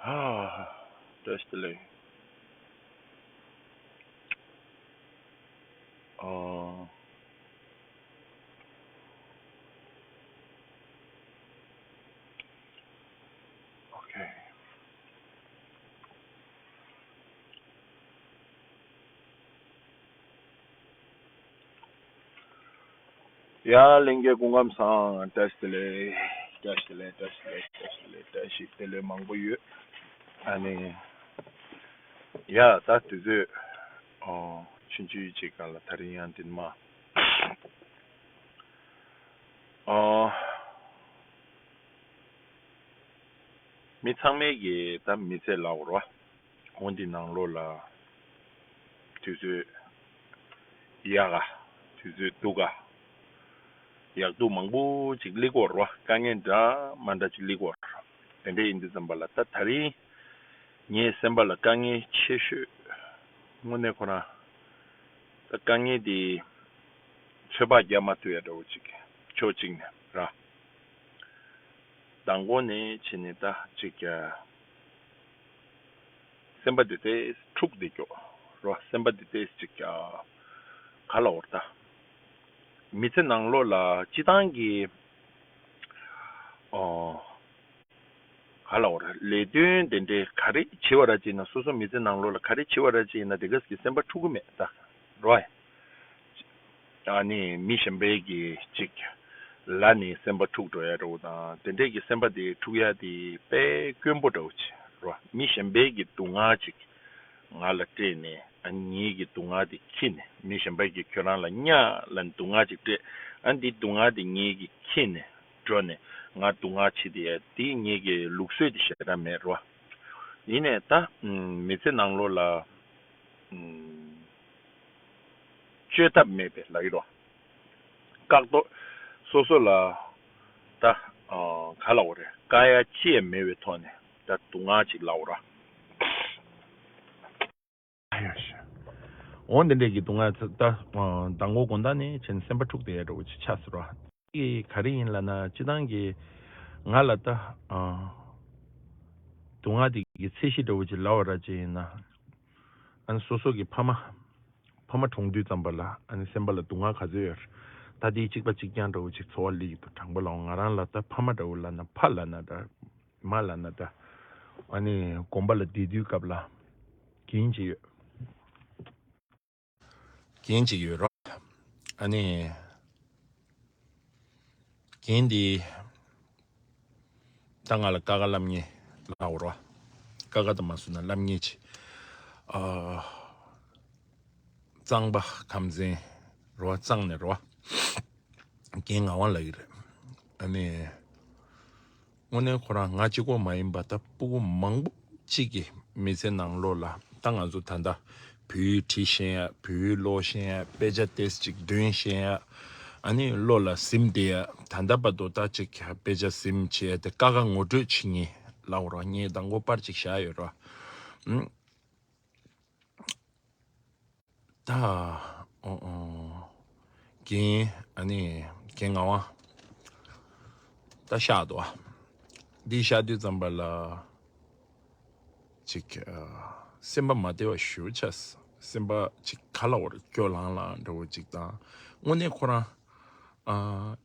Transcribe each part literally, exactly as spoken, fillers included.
ཨ། བཀྲ་ཤིས་བདེ་ལེགས། ཨ། ཨོ་ཁེ། ཡ། ལྷན་རྒྱས་སྐུ་ཁམས་བཟང་། བཀྲ་ཤིས་བདེ་ལེགས། བཀྲ་ཤིས་བདེ་ལེགས། བཀྲ་ཤིས་བདེ་ལེགས། བཀྲ་ཤིས་བདེ་ལེགས། བཀྲ་ཤིས་བདེ་ལེགས། བཀྲ་ཤིས་བདེ་ལེགས། མང་པོ་ཡོད། ཨ་ནི། ཡ། ད་དུས་ཚོད། ཨོ། ཆུང་ཆུང་ཅིག་སྒང་ལ་དེ་རིང་ཡང་འདི་ནས་མར། ཨོ། མི་ཚང་མས་ཀྱི་ད་མི་ཚེ་ལབ་དགོས་རེད་བ། འོ་འདི་ནང་ལོགས་ལ་དུས་ཚོད་ཡག་ག་དུས་ཚོད་སྡུག་ག་ཡག་སྡུག་མང་པོ་ཅིག་སླེབས་ཀྱི་ཡོད་རེད་བ། དཀའ་ངལ་འདྲ་མ་འདྲ་ཅིག་སླེབས་ཀྱི་ཡོད་རེད། དེ་འདྲ་ཡིན་དུས་ཙམ་པ་ལ་ད་དེ་རིང་ངའི་སེམས་པ་ལ་དཀའ་ངལ་ཆེ་ཤོས། དངོས་གནས་ཁོ་རང་ད་དཀའ་ངལ་དེ་ཚོད་དཔག་རྒྱག་མ་ཐུབ་ཡ་འདྲ་བོ་ཅིག་ཕྱོགས་གཅིག་ནས་ར། མདང་དགོང་ནས་བྱས་ནས་ད་ཅིག་ཀྱང་སེམས་པ་དེ་ཏོག་ཙམ་འཁྲུགས་བསྡད་ཀྱི་ཡོད་རེད། སེམས་པ་དེ་ཏོག་ཙམ་ཅིག་ཀྱང་ག་ལབ་དགོས་རེད་ད། མི་ཚེ་ནང་ལོགས་ལ་སྤྱིར་བཏང་གི། ཨོ། ག་ལབ་དགོས་རེད། ལས་དོན་དེ་འདྲའི་ག་རེ་བྱེད་པ་ར་ཅིག་ཡིན་ན། སོ་སོ་མི་ཚེ་ནང་ལོགས་ལ་ག་རེ་བྱེད་པ་ར་ཅིག་ཡིན་ན་དེ་ག་ཙམ་གྱི་སེམས་པ་འཁྲུག་གི་མེད་ད། རེད་བ། ཨ་ནི་མི་གཞན་པའི་གི་ཅིག་ལ་ནི་སེམས་པ་འཁྲུག་འགྲོ་ཡ་འདྲ་བོ་དང་། དེ་འདྲའི་གི་སེམས་པ་དེ་འཁྲུག་ཡ་དེ་དཔེ་དཀོན་པོ་འདྲ་བོ་ཅིག་རེད་བ། མི་གཞན་པའི་གི་སྡུག་བསྔལ་ཅིག་ང་ལ་སྤྲད་ནས། ཨ་ནི་ངའི་གི་སྡུག་བསྔལ་དེ་ཁྱེར་ནས། མི་གཞན་པ་གིས་ཁྱོད་རང་ལ་གཉའ་ལ་སྡུག་བསྔལ་ཅིག་སྤྲད། ཨ་ནི་འདི་སྡུག་བསྔལ་དེ་ངའི་གི་ཁྱེར་ནས་འགྲོ་ནས་ང་སྡུག་བསྔལ་བྱེད་དེ་ཡ་དེ་ངའི་གི་ལུགས་སྲོལ་དེ་ཞེ་དྲག་མེད་རོ། ཡིན་ནས་ད་མི་ཚེ་ནང་ལོགས་ལ་བཅོས་ཐབས་མེད་པའི་ལབ་ཀྱི་རོ། བཀག་རྡོ་སོ་སོ་ལ་ད་ག་ལབ་དགོས་རེད། བཀག་ཡ་ཅི་ཡང་མེད་པའི་ཐོག་ནས་ད་སྡུག་བསྔལ་ཅིག་ལབ་དགོས་ར། འོ་འདི་འདྲས་ཀྱི་སྡུག་བསྔལ་ད་མདང་དགོང་དགོང་དག་ནས་བྱས་ནས་སེམས་པ་འཁྲུག་བསྡད་ཡ་འདྲ་བོ་ཅིག་ཆགས་སོང་ར། ཨེ་ག་རེ་ཡིན་ལབ་ན། སྤྱིར་བཏང་གི་ང་ལ་ད་ཨ་སྡུག་བསྔལ་དེ་གི་ཚད་གཞི་འདྲ་བོ་ཅིག་ལབ་པ་ར་ཅིག་ཡིན་ན། ཨ་ནི་སོ་སོ་གི་ཕ་མ་ཕ་མ་གྲོངས་དུས་ཙམ་པ་ལ་ཨ་ནི་སེམས་པ་ལ་སྡུག་བསྔལ་ག་ཚོད་ཡོད་རེད། ད་དེའི་གཅིག་པ་གཅིག་རྐྱང་འདྲ་བོ་ཅིག་ཚོར་བ་སླེབས་ཀྱི་འདུག་དྲང་པོ་ལབ། ང་རང་ལ་ད་ཕ་མ་འདྲ་བོ་ལབ་ན། ཕ་ལབ་ན་འདྲ། མ་ལབ་ན་འདྲ། ཨ་ནི་དགོན་པ་ལ་བསྡད་དུས་སྐབས་ལ་རྒན་ཅིག་ཡོད། རྒན་ཅིག་ཡོད་རོ། ཨ་ནི་རྒན་འདི་ད་ང་ལ་ཀ་ཁ་བསླབ་མཁན་ལབ་དགོས་རོ། ཀ་ཁ་ད་མ་སུ་ན་བསླབ་མཁན་ཅིག་ཨ་གཙང་པ་ཁམས་ཚན་རོ། གཙང་ནས་རོ། རྒན་ངག་དབང་ལབ་ཀྱི་རེད། ཨ་ནི། དངོས་གནས་ཁོ་རང་ང་གཅིག་པོ་མ་ཡིན་པ་ད་སྤུ་གུ་མང་པོ་གཅིག་གི་མི་ཚེ་ནང་ལོགས་ལ། ད་ང་ཚོ་ད་ལྟ་བོད་ཡིག་བྲིས་ཤེས་ཡ། བོད་ཡིག་ཀློག་ཤེས་ཡ། དཔེ་ཆ་ཏོག་ཙམ་ཅིག་འདོན་ཤེས་ཡ། ཨ་ནི་བློ་ལ་ཟིན་བསྡད་ཡ། ད་ལྟ་བར་དུ་ད་ཅིག་དཔེ་ཆ་ཟིན་བྱས་ཏེ་ཀ་ཁ་ངོ་སྤྲོད་བྱེད་མཁན་ལབ་དགོས་རོ། ངས་མདང་དགོང་པར་ཅིག་བཞག་ཡོད་རོ། ཨང་། ད་ཨོ་ཨོ་རྒན། ཨ་ནི་རྒན་ངག་དབང་ད་གཤེགས་འདུག་ཨ། འདི་གཤེགས་དུས་ཙམ་པ་ལ་ཅིག་ཨ་སེམས་པ་མ་བདེ་བ་ཞེ་པོ་ཆགས། སེམས་པ་ཅིག་ག་ལབ་དགོས་རེད། སྐྱོ་ལང་ལང་འདྲ་བོ་ཅིག་དང་། དངོས་གནས་ཁོ་རང་ཨ་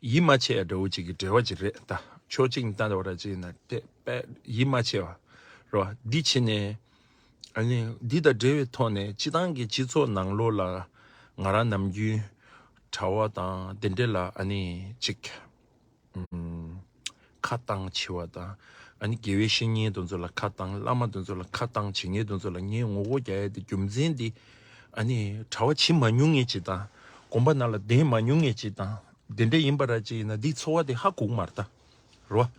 ཡིད་མ་ཆེས་ཡ་འདྲ་བོ་ཅིག་གི་འབྲེལ་བ་ཅིག་རེད་ད། ཕྱོགས་གཅིག་ནས་བལྟས་པ་ར་ཅིག་ཡིན་ན་དེ་དཔེ་ཡིད་མ་ཆེས་པ་རེད་བ། འདི་བྱས་ནས་ཨ་ནི་འདི་དང་འབྲེལ་བའི་ཐོག་ནས་སྤྱིར་བཏང་གི་སྤྱི་ཚོགས་ནང་ལོགས་ལ་ང་རང་ནམ་རྒྱུན་གྲྭ་པ་དང་དེ་འདྲ་ལ་ཨ་ནི་ཅིག་ཨུམ་ཁ་བཏང་བྱེད་པ་དང་། ཨ་ནི་དགེ་བའི་བཤེས་གཉེན་དེ་ཚོ་ལ་ཁ་བཏང་། བླ་མ་དེ་ཚོ་ལ་ཁ་བཏང་བྱེད་མཁན་དེ་ཚོ་ལ་ངས་ངོ་རྒོལ་རྒྱག་ཡ་དེ་རྒྱུ་མཚན་འདི། ཨ་ནི་གྲྭ་པ་བྱེད་མ་མྱོང་མཁན་ཅིག་དང་། དགོན་པ་ནང་ལ་བསྡད་མ་མྱོང་མཁན་ཅིག་དང་། དེ་འདྲ་ཡིན་པ་ར་ཅིག་ཡིན་ན་འདི་ཚོར་བ་དེ་ཧ་གོ་གི་མ་རེད་ད། རེད་བ།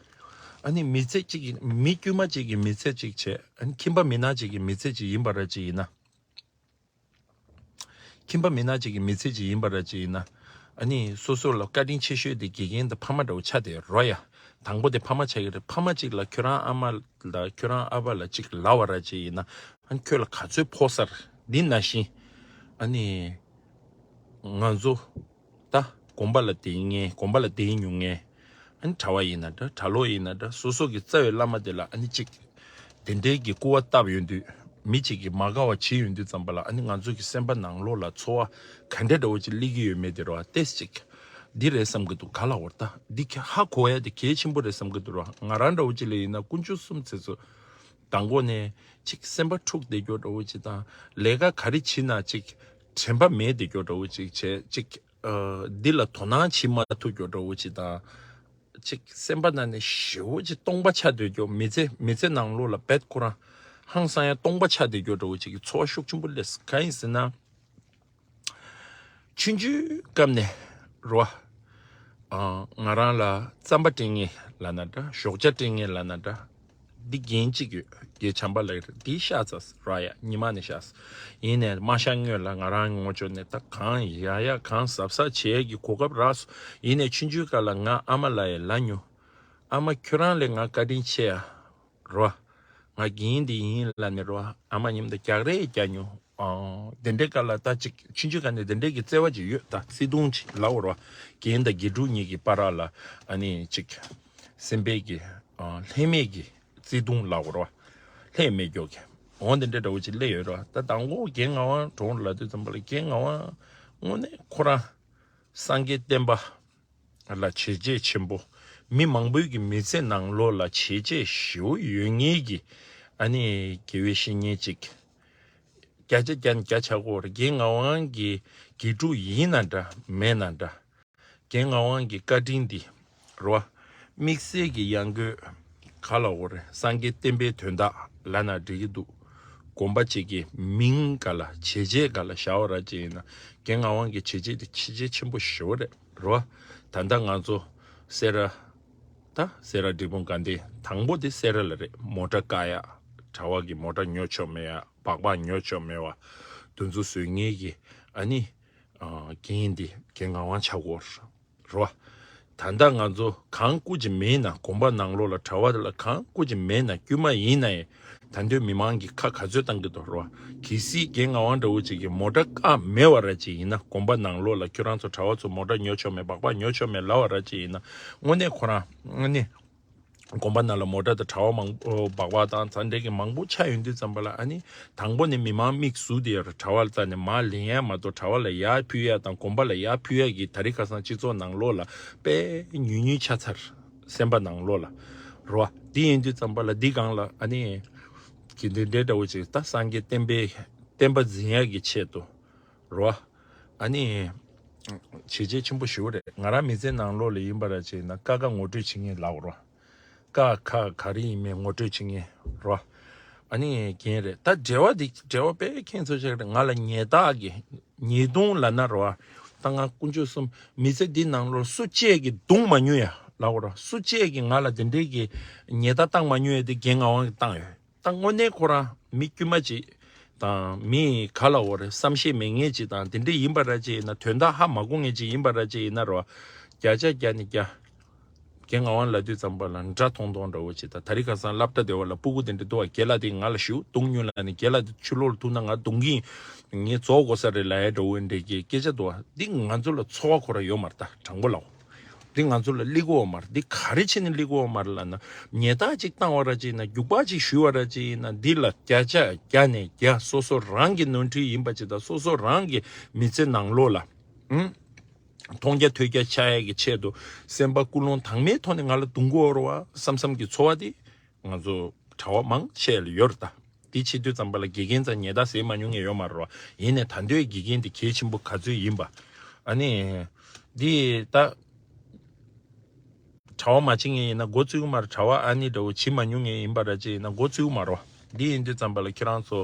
ཨ་ནི་མི་ཚེ་གཅིག་གི་མི་དཀྱུས་མ་གཅིག་གི་མི་ཚེ་གཅིག་བྱས། ཨ་ནི་ཁྱིམ་པ་མི་ནག་གཅིག་གི་མི་ཚེ་གཅིག་ཡིན་པ་ར་ཅིག་ཡིན་ན། ཁྱིམ་པ་མི་ནག་གཅིག་གི་མི་ཚེ་གཅིག་ཡིན་པ་ར་ཅིག་ཡིན་ན། ཨ་ནི་སོ་སོ་ལ་བཀའ་དྲིན་ཆེ་ཤོས་དེ་དགེ་རྒན་དང་ཕ་མ་འདྲ་བོ་ཆགས་བསྡད་རོ་ཡ། དང་པོ་དེ་ཕ་མ་ཆགས་ཀྱི་རེད། ཕ་མ་གཅིག་ལ་ཁྱོད་རང་ཨ་མ་ལ་ཁྱོད་རང་ཨ་ཕ་ལ་གཅིག་ལབ་པ་ར་ཅིག་ཡིན་ན། ཨ་ནི་ཁྱོད་ལ་ག་ཚོད་ཕོག་ས་རེད། འདི་ནང་བཞིན་ཨ་ནི་ང་ཚོ་ད་དགོན་པ་ལ་བསྡད་མཁན། དགོན་པ་ལ་བསྡད་མྱོང་མཁན། ཨ་ནི་གྲྭ་པ་ཡིན་ན་འདྲ། གྲྭ་ལོག་ཡིན་ན་འདྲ། སོ་སོ་གི་རྩ་བའི་བླ་མ་དེ་ལ་ཨ་ནི་གཅིག་བསྡད་ དེ་འདྲའི་གི་སྐུར་བ་བཏབ་ཡོང་དུས། མི་གཅིག་གིས་མ་དགའ་བ་བྱེད་ཡོང་དུས་ཙམ་པ་ལ། ཨ་ནི་ང་ཚོ་གི་སེམས་པ་ནང་ལོགས་ལ་ཚོར་བ་ག་འདྲ་འདྲ་བོ་ཅིག་སླེབས་ཀྱི་ཡོད་མེད་དེ་རོ། ཏེས་ཅིག་འདི་རེད་བསམ་གྱི་འདུག་ག་ལ་འོར་ད། འདི་ཧ་གོ་ཡ་དེ་གལ་ཆེན་པོ་རེད་བསམ་གྱི་འདུག་རོ། ང་རང་འདྲ་བོ་ཅིག་ལ་ཡིན་ན་དཀོན་མཆོག་གསུམ་ཚེ་སོ། དང་པོ་ནས་ཅིག་སེམས་པ་འཁྲུག་བསྡད་རྒྱུ་འདྲ་བོ་ཅིག་དང་། ལས་ཀ་ག་རེ་བྱེད་ན་ཅིག་དྲན་པ་མེད་བསྡད་རྒྱུ་འདྲ་བོ་ཅིག་བྱས། ཅིག་ཨ། འདི་ལ་དོ་སྣང་བྱེད་མ་ཐུབ་རྒྱུ་འདྲ་བོ་ཅིག་དང་། ཅིག་སེམས་པ་ནང་ནས་ཞེ་བོ་ཅིག་སྟོང་པ་ཆགས་སྡོད་རྒྱུ། མི་ཚེ་མི་ཚེ་ནང་ལོགས་ལ་བེད་ཁོ་རང་ཧང་སང་ཡ་སྟོང་པ་ཆགས་བསྡད་རྒྱུ་འདྲ་བོ་ཅིག་གི་ཚོར་བ་ཤུགས་ཆེན་པོ་སླེབས། གང་ཡིན་ཟེར་ན། ཆུང་ཆུང་སྐབས་ནས་རོ། ཨ། ང་རང་ལ་རྩམ་པ་སྤྲད་མཁན་ལབ་ན་འདྲ། ཞོགས་ཇ་སྤྲད་མཁན་ལབ་ན་འདྲ། འདི་རྒན་གཅིག་ཡོད། རྒན་བྱམས་པ་ལགས་རེད། འདི་ཤ་ཚ་ར་ཡ། ཉི་མ་ནས་ཤ་ཚ། ཡིན་ནས་མ་ཤ་སྔོན་ལ་ང་རང་ངོ་ཅོག་ནས་ད་གང་ཡ་ཡ་གང་གཟབ་གཟབ་བྱེད་ཡ་གི་གོ་སྐབས་རག་སོང་། ཡིན་ནས་ཆུང་ཆུང་སྐབས་ལ་ང་ཨ་མ་ལ་ཡ་ལབ་མྱོང་། ཨ་མ་ཁྱོད་རང་ལས་ང་བཀའ་དྲིན་ཆེ་ཡ། རོ། ང་རྒན་འདི་ཡིན་ལབ་ནས་རོ། ཨ་མ་མཉམ་དུ་རྒྱག་རེས་རྒྱག་མྱོང་། ཨང་། དེ་འདྲའི་སྐབས་ལ་ད་ཅིག་ཆུང་ཆུང་སྐབས་ནས་དེ་འདྲའི་གི་བརྩེ་བ་ཅིག་ཡོད། ད་བརྩེ་དུང་ཅིག་ལབ་དགོས་རོ། རྒན་དང་རྒན་དྲུག་གཉིས་ཀྱི་བར་ལ་ཨ་ནི་ཅིག་སེམས་པའི་གི། ཨང་། ལྷད་མེད་ཀྱི་བརྩེ་དུང་ལབ་དགོས་རོ། ལྷད་མེད་མགྱོགས་ཀྱི། འོང་དེ་འདྲའི་འདྲ་བོ་ཅིག་སླེབས་ཡོད་རོ། ད་དང་པོ་རྒན་ངག་དབང་གྲོངས་ལབ་དུས་ཙམ་པ་ལ་རྒན་ངག་དབང་དངོས་གནས་ཁོ་རང་སངས་རྒྱས་བསྟན་པ་ལ་བྱས་རྗེས་ཆེན་པོ། མི་མང་པོའི་གི་མི་ཚེ་ནང་ལོགས་ལ་བྱས་རྗེས་ཞེ་པོ་ཡོད་མཁན་གྱི། ཨ་ནི་དགེ་བའི་བཤེས་གཉེན་ཅིག་བརྒྱ་ཆ་བརྒྱ་ནས་བརྒྱ་ཆགས་ཀྱི་ཡོད་རེད། རྒན་ངག་དབང་གི་དགེ་ཕྲུག་ཡིན་ན་འདྲ་མེད་ན་འདྲ། རྒན་ངག་དབང་གི་བཀའ་དྲིན་འདི་རོ། དམིགས་བསལ་གྱི་ཡང་སྒོས་ག་ལ་འོ་རེད། སངས་རྒྱས་བསྟན་པའི་དོན་དག་ལབ་ན་འགྲིག་གི་འདུག་དགོན་པ་ཅིག་གི་མིང་ག་ལ་བྱས་རྗེས་ག་ལ་བཞག་པ་ར་ཅིག་ཡིན་ན། རྒན་ངག་དབང་གི་བྱས་རྗེས་དེ་བྱས་རྗེས་ཆེན་པོ་ཞེ་པོ་རེད་རོ། ད་ལྟ་ང་ཚོ་སེ་ར། ད་སེ་ར་འབྲས་སྤུངས་དགའ་ལྡན། དང་པོ་དེ་སེ་ར་ལ་རེད། མོ་ཊ་བཀག་ཡ། གྲྭ་བ་གི་མོ་ཊ་ཉོ་ཆོག་མེད་ཡ། སྦག་སྦག་ཉོ་ཆོག་མེད་པ། དེ་ཚོ་བཟོ་མཁན་གྱི་ཨ་ནི། ཨ། རྒན་འདི་རྒན་ངག་དབང་ཆགས་ཀྱི་ཡོད་རེད། རོ། ད་ལྟ་ང་ཚོ་གང་སྐུ་ཅི་མེད་ན། དགོན་པ་ནང་ལོགས་ལ་གྲྭ་བ་ལ་གང་སྐུ་ཅི་མེད་ན། དཀྱུས་མ་ཡིན་ན་ཡང་ད་དུང་མི་མང་གིས་ཁ་ག་ཚོད་བཏང་གི་འདུག་རོ། གལ་སྲིད་རྒན་ངག་དབང་འདྲ་བོ་ཅིག་གིས་མོ་ཊ་བཀག་མེད་པ་ར་ཅིག་ཡིན་ན། དགོན་པ་ནང་ལོགས་ལ་ཁྱོད་རང་ཚོ་གྲྭ་བ་ཚོ་མོ་ཊ་ཉོ་ཆོག་མེད། སྦག་སྦག་ཉོ་ཆོག་མེད་ལབ་པ་ར་ཅིག་ཡིན་ན། དངོས་གནས་ཁོ་རང་དངོས་གནས། དགོན་པ་ནང་ལ་མོ་ཊ་དང་གྲྭ་བ་མང་པོ་སྦག་སྦག་དང་ཚ་འདྲེ་གི་མང་པོ་ཆགས་ཡོང་དུས་ཙམ་པ་ལ། ཨ་ནི་དང་པོ་ནས་མི་མང་དམིགས་སུ་དེ་ཡར་གྲྭ་བ་ལ་རྩ་ནས་མར་ལེན་ཡ་མ་གཏོགས། གྲྭ་བ་ལ་ཡར་ཕུལ་ཡ་དང་དགོན་པ་ལ་ཡར་ཕུལ་ཡ་གི་ད་རེས་ཁ་སང་སྤྱི་ཚོགས་ནང་ལོགས་ལ་དཔེ་ཉུང་ཉུང་ཆགས་ཚར། སེམས་པ་ནང་ལོགས་ལ་རོ། དེ་ཡིན་དུས་ཙམ་པ་ལ་འདི་སྒང་ལ་ཨ་ནི་གི་འདི་འདྲའི་འདྲ་བོ་ཅིག་ད་སངས་རྒྱས་བསྟན་པའི་བསྟན་པ་འཛིན་ཡ་གི་ཆེད་དུ་རོ། ཨ་ནི་བྱས་རྗེས་ཆེན་པོ་ཞེ་པོ་རེད། ང་རང་མི་ཚེ་ནང་ལོགས་ལ་ཡིན་པ་ར་ཅིག་ཡིན་ན་ཀ་ཁ་ངོ་སྤྲོད་བྱེད་མཁན་ལབ་དགོས་རོ། ཀ་ཁ་ག་རེ་ཡིན་མིན་ངོ་སྤྲོད་བྱེད་མཁན་རོ། ཨ་ནི་རྒན་རེད། ད་འབྲེལ་བ་འདི་འབྲེལ་བ་དཔེ་ཁྱེད་ཚོ་ཆགས་རེད། ང་ལ་ཉེས་རྡུང་གི་ཉེས་རྡུང་ལབ་ན་རོ། ད་ང་དཀོན་མཆོག་གསུམ་མི་ཚེ་འདི་ནང་ལོགས་སུ་གཅིག་གིས་རྡུང་མ་མྱོང་ཡ་ལབ་དགོས་རོ། སུ་གཅིག་གིས་ང་ལ་དེ་འདྲའི་གི་ཉེས་རྡུང་བཏང་མ་མྱོང་ཡ་དེ་རྒན་ངག་དབང་གིས་བཏང་ཡོད། ད་དངོས་གནས་ཁོ་རང་མི་དཀྱུས་མ་ཅིག་དང་། མི་ག་ལ་འོ་རེད། བསམ་ཤེས་མེད་མཁན་ཅིག་དང་། དེ་འདྲ་ཡིན་པ་ར་ཅིག་ཡིན་ན། དོན་དག་ཧ་མ་གོ་མཁན་ཅིག་ཡིན་པ་ར་ཅིག་ཡིན་ན་རོ། བརྒྱ་ཆ་བརྒྱ་ནས་བརྒྱ། རྒན་ངག་དབང་ལབ་དུས་ཙམ་པ་ལ་འདྲ་མཐོང་མཐོང་འདྲ་བོ་ཅིག་དང་། ད་རེས་ཁ་སང་སློབ་གྲྭ་སྡེ་བ་ལ་སྤུ་གུ་དེ་འདྲ་འདུག་པ། རྒན་ལགས་དེ་ང་ལ་ཞེ་པོ་རྡུང་མྱོང་ལབ་ནས། རྒན་ལགས་དེ་ཕྱི་ལོགས་ལ་ཐུག་ན་ང་རྡུང་གིན་ངས་རྫོགས་དགོས་ས་རེད་ལབ་ཡ་འདྲ་བོ་འདྲ་གི་སྐད་ཆ་འདུག་པ། འདི་ང་ཚོ་ལ་ཚོར་བ་ཁོ་རང་ཡོད་མ་རེད། ད་དྲང་པོ་ལབ། འདི་ང་ཚོ་ལ་སླེབས་ཀྱི་ཡོད་མ་རེད། འདི་ག་རེ་བྱས་ནས་སླེབས་ཀྱི་ཡོད་མ་རེད་ལབ་ན། ཉེས་རྡུང་ཅིག་བཏང་བ་ར་ཅིག་ཡིན་ན། རྒྱུག་པ་ཅིག་གཞུས་པ་ར་ཅིག་ཡིན་ན། འདི་ལ་བརྒྱ་ཆ་བརྒྱ་ནས་བརྒྱ་སོ་སོ་རང་གི་ནོར་འཁྲུལ་ཡིན་པ་ཅིག་དང་། སོ་སོ་རང་གི་མི་ཚེ་ནང་ལོགས་ལ། ཨང་། མཐོང་རྒྱ་ཐོས་རྒྱ་ཆགས་ཡ་གི་ཆེད་དུ་སེམས་པ་ཀུན་སློང་དྭངས་མའི་ཐོག་ནས་ང་ལ་རྡུང་གི་ཡོད་རེད་པ་བསམ་བསམ་གྱི་ཚོར་བ་དེ་ང་ཚོ་གྲྭ་བ་མང་ཆེ་ལ་ཡོད་རེད། ད་དེ་བྱེད་དུས་ཙམ་པ་ལ་དགེ་རྒན་ཚོ་ཉེས་རྡུང་ཟེར་མ་མྱོང་མཁན་ཡོད་མ་རེད་པ། ཡིན་ནའི་ད་དུང་དགེ་རྒན་དེ་གལ་ཆེན་པོ་ག་ཚོད་ཡིན་པ། ཨ་ནི་འདི་ད་གྲྭ་བ་མ་བྱེད་མཁན་ཡིན་ན་མགོ་ཚོས་ཀྱི་མ་རེད། གྲྭ་བ་ཨ་ནི་འདྲ་བོ་བྱེད་མ་མྱོང་མཁན་ཡིན་པ་ར་ཅིག་ཡིན་ན་མགོ་ཚོས་ཀྱི་མ་རེད་པ། འདི་ཡིན་དུས་ཙམ་པ་ལ་ཁྱེད་རང་ཚོ།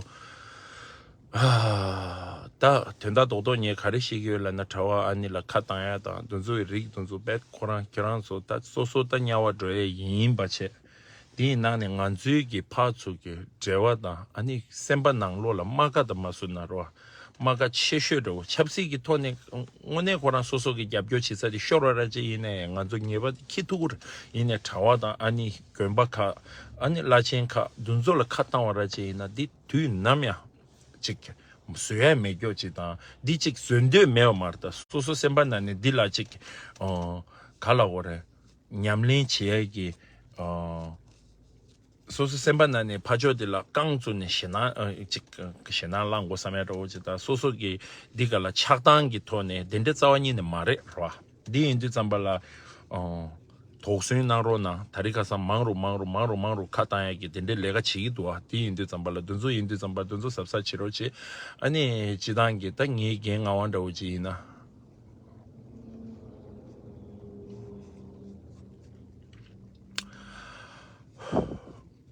ཨ། ད་དོན་དག་རྡོག་རྡོག་ངས་ག་རེ་བཤད་ཀྱི་ཡོད་ལབ་ན། གྲྭ་བ་ཨ་ནི་ལ་ཁ་བཏང་ཡ་དང་དེ་ཚོའི་རིགས་དེ་ཚོ་རྦད་ཁོ་རང་ཁྱེད་རང་ཚོ་ད་སོ་སོ་ད་དམྱལ་བ་འགྲོ་ཡས་ཡིན་པ་བྱས། དེའི་ནང་ནས་ང་ཚོའི་གི་ཕར་ཚུར་གི་འབྲེལ་བ་དང་། ཨ་ནི་སེམས་པ་ནང་ལོགས་ལ་རྨ་ཁ་དང་མ་སུ་ན་རོ། རྨ་ཁ་ཆེ་ཤོས་འདྲ་བོ། ཆབ་སྲིད་ཀྱི་ཐོག་ནས་དངོས་གནས་ཁོ་རང་སོ་སོ་གི་རྒྱབ་སྐྱོར་བྱེད་ས་དེ་ཤོར་བ་ར་ཅིག་ཡིན་ནའི། ང་ཚོ་ངེས་པར་དུ་འཁྱེར་ཐུབ་ཀྱི་རེད། ཡིན་ནའི་གྲྭ་བ་དང་། ཨ་ནི་དགོན་པ་ཁག་ཨ་ནི་བླ་ཆེན་ཁག་དེ་ཚོ་ལ་ཁ་བཏང་བ་ར་ཅིག་ཡིན་ན། འདི་དུས་ནམ་ཡང་ཅིག་བཟོད་ཡ་མེད་རྒྱུ་ཅིག་དང་། འདི་ཅིག་བཟོད་འདོད་མེད་པ་མ་རེད། ད་སོ་སོ་སེམས་པ་ནང་ནས་འདི་ལ་ཅིག་ཨ། ག་ལབ་དགོས་རེད། ཉམས་ལེན་བྱེད་ཡ་གི། ཨ། སོ་སོ་སེམས་པ་ནང་ནས་ཕར་ཕྱོགས་དེ་ལ་རྐང་བཙུགས་ནས་ཞེད་སྣང་ཨ་ཅིག་ཞེད་སྣང་བསླང་དགོས་བསམ་ཡ་འདྲ་བོ་ཅིག་དང་། སོ་སོ་གི་འདི་ག་ལ་ཆགས་སྡང་གི་ཐོག་ནས་དེ་འདྲའི་རྩ་བ་ཉིད་ནས་མ་རེད་རོ། འདི་ཡིན་དུས་ཙམ་པ་ལ་ཨོ་དོགས་ཟོན་གནང་རོགས་གནང་། ད་རེས་ཁ་སང་མང་རུ་མང་རུ་མང་རུ་མང་རུ་ཁ་བཏང་ཡ་གི་དེ་འདྲའི་ལས་ཀ་བྱེད་ཀྱི་འདུག་ཨ། དེ་ཡིན་དུས་ཙམ་པ་ལ་འདི་ཚོ་ཡིན་དུས་ཙམ་པ་འདི་ཚོ་གཟབ་གཟབ་བྱེད་རོགས་བྱེད། ཨ་ནི་སྤྱི་བཏང་གི་ད་ངའི་རྒན་ངག་དབང་འདྲ་བོ་ཅིག་ཡིན་ན།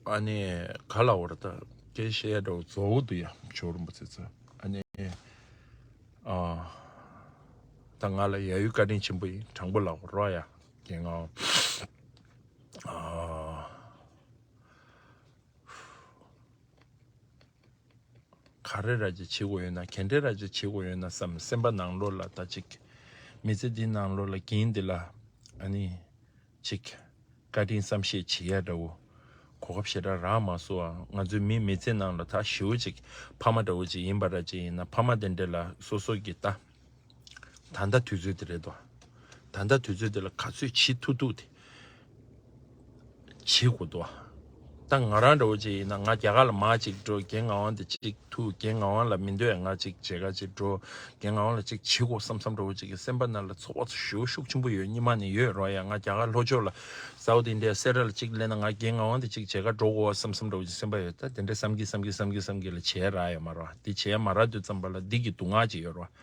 ཨ་ནི་ག་ལ་བར་ད་སྐད་བཤད་ཡ་འདྲ་བོ་རྫོགས་འདུག་ཡ། ཇོ་བོ་རིན་པོ་ཆེ་ཚོ། ཨ་ནི་ཨ་ད་ང་ལ་ཡ་ཡུལ་བཀའ་དྲིན་ཆེན་པོ་ཡིན། དྲང་པོ་ལབ་རོགས་ཡ། རྒན་ངག་དབང་། ཨ་ག་རེ་ར་ཅིག་བྱེད་དགོས་ཡོད་ན། ག་འདྲ་ར་ཅིག་བྱེད་དགོས་ཡོད་ན་བསམ། སེམས་པ་ནང་ལོགས་ལ་ད་ཅིག་མི་ཚེ་འདི་ནང་ལོགས་ལ་རྒན་འདི་ལ་ཨ་ནི་ཅིག་བཀའ་དྲིན་བསམ་ཤེས་བྱེད་ཡ་འདྲ་བོ་གོ་སྐབས་ཞེ་དྲག་རག་མ་སོང་ཨ། ང་ཚོའི་མི་མི་ཚེ་ནང་ལ་ད་ཞེ་པོ་ཅིག་ཕ་མ་འདྲ་བོ་ཅིག་ཡིན་པ་ར་ཅིག་ཡིན་ན། ཕ་མ་དེ་འདྲ་ལ་སོ་སོ་གི་ད་ད་ལྟ་དུས་ཚོད་དེ་རེད་དོ། ད་ལྟ་དུས་ཚོད་དེ་ལ་ག་ཚོད་བྱེད་ཐུབ་ཐུབ་དེ་བྱེད་དགོས་དོ། ད་ང་རང་འདྲ་བོ་ཅིག་ཡིན་ན་ང་རྒྱ་གར་ལ་མར་ཅིག་འགྲོ། རྒན་ངག་དབང་དེ་ཅིག་ཐུག། རྒན་ངག་དབང་ལ་མི་འདོད་ང་ཅིག་མཇལ་ཁ་ཅིག་འགྲོ། རྒན་ངག་དབང་ལ་ཅིག་བྱེད་དགོས་བསམ་བསམ་འདྲ་བོ་ཅིག་གི་སེམས་པ་ནང་ལ་ཚོར་བ་ཤུགས་ཤུགས་ཆེན་པོ་ཡོད། སྔོན་མ་ནས་ཡོད་རོགས་ཡ། ང་རྒྱ་གར་ལྷོ་ཕྱོགས་ལ་South India སེ་ར་ལ་ཅིག་སླེབས་ན་ང་རྒན་ངག་དབང་དེ་ཅིག་མཇལ་ཁ་འགྲོ་དགོས་བསམ་བསམ་འདྲ་བོ་ཅིག་སེམས་པ་ཡོད། ད་དེ་འདྲ་བསམ་གི་བསམ་གི་བསམ་གི་བསམ་གི་ལ་བྱས་རག་ཡོད་མ་རོགས། དེ་བྱས་མ་རག་དུས་ཙམ་པ་ལ་འདི་གི་སྡུག་བསྔལ་ཅིག་ཡོད་རོགས།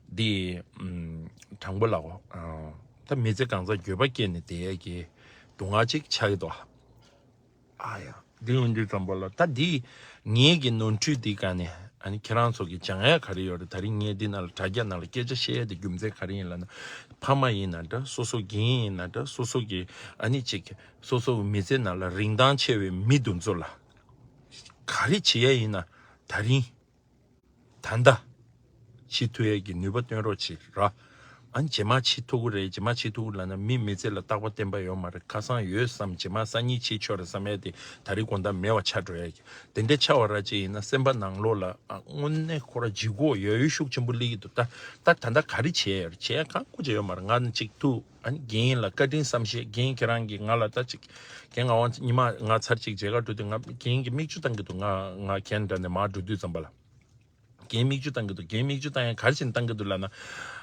འདི་ཨམ་དྲང་པོ་ལབ་གོ། ཨ་ད་མི་ཚེ་གང་ཚང་འགྱོད་པ་སྐྱེས་ནས་བསྡད་ཡས་ཀྱི་སྡུག་བསྔལ་ཅིག་ཆགས་ཀྱི་འདུག་ཨ་ཡ། འདི་ཡོང་དུས་ཙམ་པ་ལ་ད་འདི་ངེད་ཀྱི་ནོར་འཁྲུལ་འདི་ག་ནས་ཨ་ནི་ཁྱེད་རང་ཚོ་གི་སྦྱང་ཡས་ག་རེ་ཡོད་རེད། ད་རིང་ངས་འདི་ནང་ལ་དྲ་རྒྱ་ནང་ལ་སྐད་ཆ་བཤད་ཡས་དེ་རྒྱུ་མཚན་ག་རེ་ཡིན་ལབ་ན། ཕ་མ་ཡིན་ན་འདྲ། སོ་སོ་རྒན་ཡིན་ན་འདྲ། སོ་སོ་གི་ཨ་ནི་ཅིག་སོ་སོ་གི་མི་ཚེ་ནང་ལ་རིན་ཐང་ཆེ་བའི་མི་འདི་ཚོ་ལ་ག་རེ་བྱེད་ཡས་ཡིན་ན་ད་རིང་། ད་ལྟ་བྱེད་ཐུབ་ཡས་ཀྱི་ནུས་པ་བཏོན་རོགས་བྱེད་ར། ཨ་ནི་རྗེས་མ་བྱེད་ཐུབ་ཀྱི་རེད། རྗེས་མ་བྱེད་ཐུབ་ཀྱི་ལབ་ན་མི་མི་ཚེ་ལ་རྟག་པ་བརྟན་པ་ཡོད་མ་རེད། ཁ་སང་ཡོད་བསམ་རྗེས་མ་སང་ཉིན་བྱེད་ཆོག་རེད་བསམ་ཡས་དེ་ད་རེས་དགོང་དག་མེད་པ་ཆགས་འགྲོ་ཡས་ཀྱི། དེ་འདྲ་ཆགས་པ་ར་ཅིག་ཡིན་ན་སེམས་པ་ནང་ལོགས་ལ་ཨ་དངོས་གནས་ཁོ་ར་ལྗིད་ཁོག་ཡོད་ཡོད་ཤུགས་ཆེན་པོ་སླེབས་ཀྱི་འདུག་ད་ད་ད་ལྟ་ག་རེ་བྱས་ཡོད་རེད། བྱས་ཡས་གང་ཀུ་ཅིག་ཡོད་མ་རེད། ང་ནི་ཅིག་ཐུག་ཨ་ནི་རྒན་ལ་བཀའ་དྲིན་བསམ་ཤེས། རྒན་ཁྱེད་རང་གིས་ང་ལ་ད་ཅིག་རྒན་ངག་དབང་ཉི་མ་ང་ཚར་ཅིག་མཇལ་ཁ་འགྲོ་དུས་ང་རྒན་གྱིས་མིག་ཆུ་བཏང་གི་འདུག་ང་ང་ཁེ་ན་ཌ་ནས་མར་འགྲོ་དུས་ཙམ་པ་ལ། རྒན་མིག་ཆུ་བཏང་གི་འདུག་རྒན་མིག་ཆུ་བཏང་ཡང་ག་རེ་བྱས་ནས་བཏང་གི་འདུག་ལབ་ན།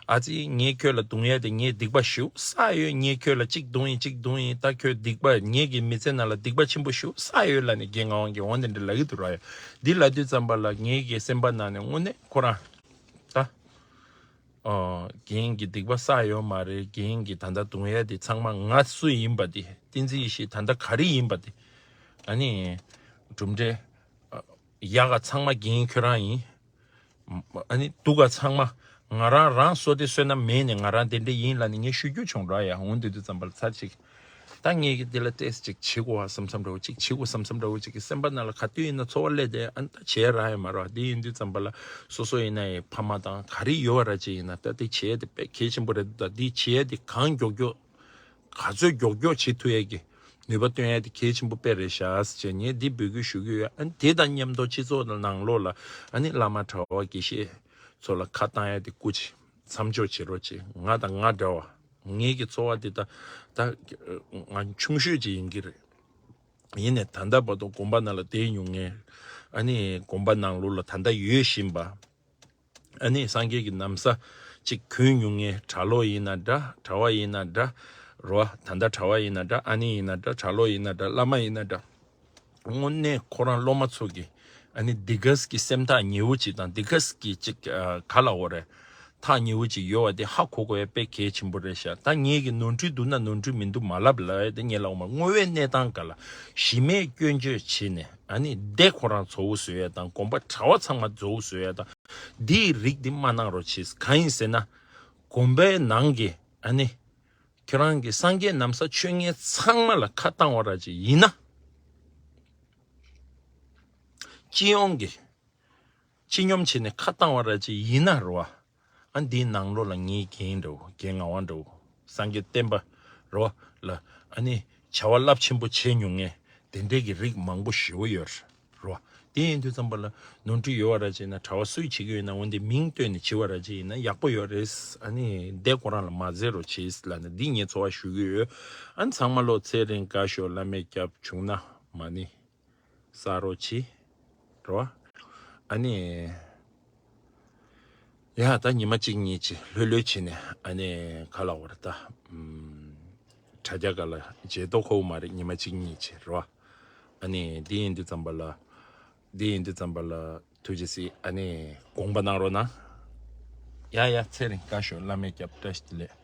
ཨ་ཙི་ངས་ཁྱོད་ལ་རྡུང་ཡས་དེ་ངས་སྡིག་པ་ཞེ་པོ་བསགས་ཡོད། ངས་ཁྱོད་ལ་གཅིག་རྡུང་ཡིན་གཅིག་རྡུང་ཡིན། ད་ཁྱོད་སྡིག་པ་ངེད་ཀྱི་མི་ཚེ་ནང་ལ་སྡིག་པ་ཆེན་པོ་ཞེ་པོ་བསགས་ཡོད་ལབ་ནས་རྒན་ངག་དབང་གིས་འོ་དེ་འདྲ་ལབ་ཀྱི་འདུག་ར་ཡ། འདི་ལབ་དུས་ཙམ་པ་ལ་ངེད་ཀྱི་སེམས་པ་ནང་ནས་དངོས་གནས་ཁོ་རང་ད་ཨ་རྒན་གྱི་སྡིག་པ་བསགས་ཡོད་མ་རེད། རྒན་གྱི་ད་ལྟ་རྡུང་ཡས་དེ་ཚང་མ་ང་སུ་ཡིན་པ་དེ། བསྟན་འཛིན་ཡེ་ཤེས་ད་ལྟ་ག་རེ་ཡིན་པ་དེ། ཨ་ནི་གྲུབ་འབྲས་ཡག་ག་ཚང་མ་རྒན་ཁྱོད་རང་ཡིན། ཨ་ནི་སྡུག་ག་ཚང་མ་ང་རང་རང་བསོད་བདེ་བསོད་ནམས་མེད་ནས་ང་རང་དེ་འདྲ་ཡིན་ལབ་ནས་ངས་ཞུ་རྒྱུ་བྱུང་ར་ཡ། འོང་དུས་དུས་ཙམ་པ་ལ་ཚར་གཅིག་ད་ངས་ཀྱི་དེ་ལ་ཏོག་ཙམ་ཅིག་བྱེད་དགོས་བསམ་བསམ་འདྲ་བོ་ཅིག་བྱེད་དགོས་བསམ་བསམ་འདྲ་བོ་ཅིག་གི་སེམས་པ་ནང་ལ་ག་དུས་ཡིན་ན་ཚོར་བ་སླེབས་ཏེ་ཨ་ནི་ད་བྱས་ར་ཡ་མ་ར། དེ་ཡིན་དུས་ཙམ་པ་ལ་སོ་སོ་ཡིན་ན་ཡི་ཕ་མ་དང་ག་རེ་ཡོད་བ་ར་ཅིག་ཡིན་ན་ད་དེ་བྱས་ཏེ་དཔེ་གལ་ཆེན་པོ་རེད། ད་དེ་བྱས་ཏེ་གང་མགྱོགས་མགྱོགས། ག་ཚོད་མགྱོགས་མགྱོགས་བྱེད་ཐུབ་ཡས་ཀྱི་ནུས་པ་བཏོན་ཡས་དེ་གལ་ཆེན་པོ་དཔེ་རེད་ཤག་ཟེར་བྱས་ངས་འདི་འབོད་སྐུལ་ཞུ་གི་ཡོད། ཨ་ནི་དེ་དང་མཉམ་དུ་སྤྱི་ཚོགས་ནང་ལོགས་ལ་ཨ་ནི་བླ་མ་གྲྭ་བ་དགེ་བཤེས་ཚོ་ལ་ཁ་བཏང་ཡས་དེ་སྐུ་མཁྱེན་མཚམས་འཇོག་བྱེད་རོགས་བྱེད། ང་དང་ང་འདྲ་བ་ངེད་ཀྱི་ཚོར་བ་དེ་ད་ད་ང་ཆུང་ཤོས་ཅིག་ཡིན་གྱི་རེད། ཡིན་ནས་ད་ལྟ་བར་དུ་དགོན་པ་ནང་ལ་བསྡད་མྱོང་མཁན། ཨ་ནི་དགོན་པ་ནང་ལོགས་ལ་ད་ལྟ་ཡོད་བཞིན་པ། ཨ་ནི་སངས་རྒྱས་ཀྱི་ན་བཟའ་གཅིག་གོན་མྱོང་མཁན་གྲྭ་ལོག་ཡིན་ན་འདྲ། གྲྭ་བ་ཡིན་ན་འདྲ། རོ། ད་ལྟ་གྲྭ་བ་ཡིན་ན་འདྲ། ཨ་ནེ་ཡིན་ན་འདྲ། གྲྭ་ལོག་ཡིན་ན་འདྲ། བླ་མ་ཡིན་ན་འདྲ། དངོས་གནས་ཁོ་རང་སློབ་མ་ཚོ་གི་ཨ་ནི་འདི་གས་ཀྱི་སེམས་ཐག་ཉེ་བོ་ཅིག་དང་འདི་གས་ཀྱི་ཅིག་ཨ་ག་ལབ་དགོས་རེད། ཐག་ཉེ་བོ་ཅིག་ཡོད་པ་དེ་ཧ་གོ་དགོས་ཡ་དཔེ་གལ་ཆེན་པོ་རེད་ཤག་ད་ངེད་ཀྱི་ནོར་འཁྲུལ་འདུག་ན་ནོར་འཁྲུལ་མི་འདུག་མ་ལབ་ལབ་ཡ་དེ་ངས་ལབ་དགོས་མ་རེད། དངོས་པོའི་གནས་སྟངས་སྒང་ལ་གཞི་མེད་སྐྱོན་བརྗོད་བྱས་ནས་ཨ་ནི་སྡེ་ཁོ་རང་ཚོ་བཟོ་ཡ་དང་དགོན་པ་གྲྭ་བ་ཚང་མ་ཚོ་བཟོ་ཡ་དང་འདིའི་རིགས་འདི་མ་གནང་རོགས་བྱེད། གང་ཡིན་ཟེར་ན་དགོན་པའི་ནང་གི་ཨ་ནི་ཁྱེད་རང་གི་སངས་རྒྱས་ན་བཟའ་མཆོད་མཁན་ཚང་མ་ལ་ཁ་བཏང་བ་ར་ཅིག་ཡིན་ན། སྤྱི་ཡོངས་ཀྱི་སྤྱི་སྙོམས་བྱས་ནས་ཁ་བཏང་བ་ར་ཅིག་ཡིན་ན་རེད་བ། ཨ་འདིའི་ནང་ལོགས་ལ་ངའི་རྒན་འདྲ་བོ་རྒན་ངག་དབང་འདྲ་བོ་སངས་རྒྱས་བསྟན་པ་རེད་བ་ལ་ཨ་ནི་བྱ་བ་རླབས་ཆེན་པོ་བྱས་མྱོང་མཁན་དེ་འདྲའི་གི་རིགས་མང་པོ་ཞེ་པོ་ཡོད་རེད་བ། དེ་ཡིན་དུས་ཙམ་པ་ལ་ནོར་འཁྲུལ་ཡོད་བ་ར་བྱས་ན་གྲྭ་བ་སུས་བྱེད་ཀྱི་ཡོད་ན་འོན་ཏེ་མིང་བཏོན་ནས་བྱེད་བ་ར་ཅིག་ཡིན་ན་ཡག་པོ་ཡོད་རེད། ཨ་ནི་སྡེ་ཁོ་རང་ལ་མ་འཛེམ་རོགས་བྱེད་ལབ་ནས་འདི་ངས་ཚོར་བ་ཞུ་གི་ཡོད། ཨ་ནི་ཚང་མ་ལོ་ཚེ་རིང་དགའ་ཤོག་བླ་མས་སྐྱབས་བྱུང་ན་མ་ཎི། ས་རོ་ཆི་རོ། ཨ་ནི་ཡ་ད་ཉི་མ་གཅིག་གཉིས་ཅི་ལྷོད་ལྷོད་བྱས་ནས་ཨ་ནི་ག་ལ་བར་ད་ཨམ། དྲ་རྒྱ་ག་ལ་བརྗེད་ཏོ་ཁོ་མ་རེད། ཉི་མ་གཅིག་གཉིས་ཅི་རོ། ཨ་ནི་འདི་ཡིན་དུས་ཙམ་པ་ལ་འདི་ཡིན་དུས་ཙམ་པ་ལ་ཐུགས་རྗེ་གཟིགས། ཨ་ནི་དགོངས་པ་གནང་རོགས་གནང་། ཡ་ཡ་ཚེ་རིང་། བཀའ་ཤོག་བླ་མས་སྐྱབས། བཀྲ་ཤིས་བདེ་ལེགས།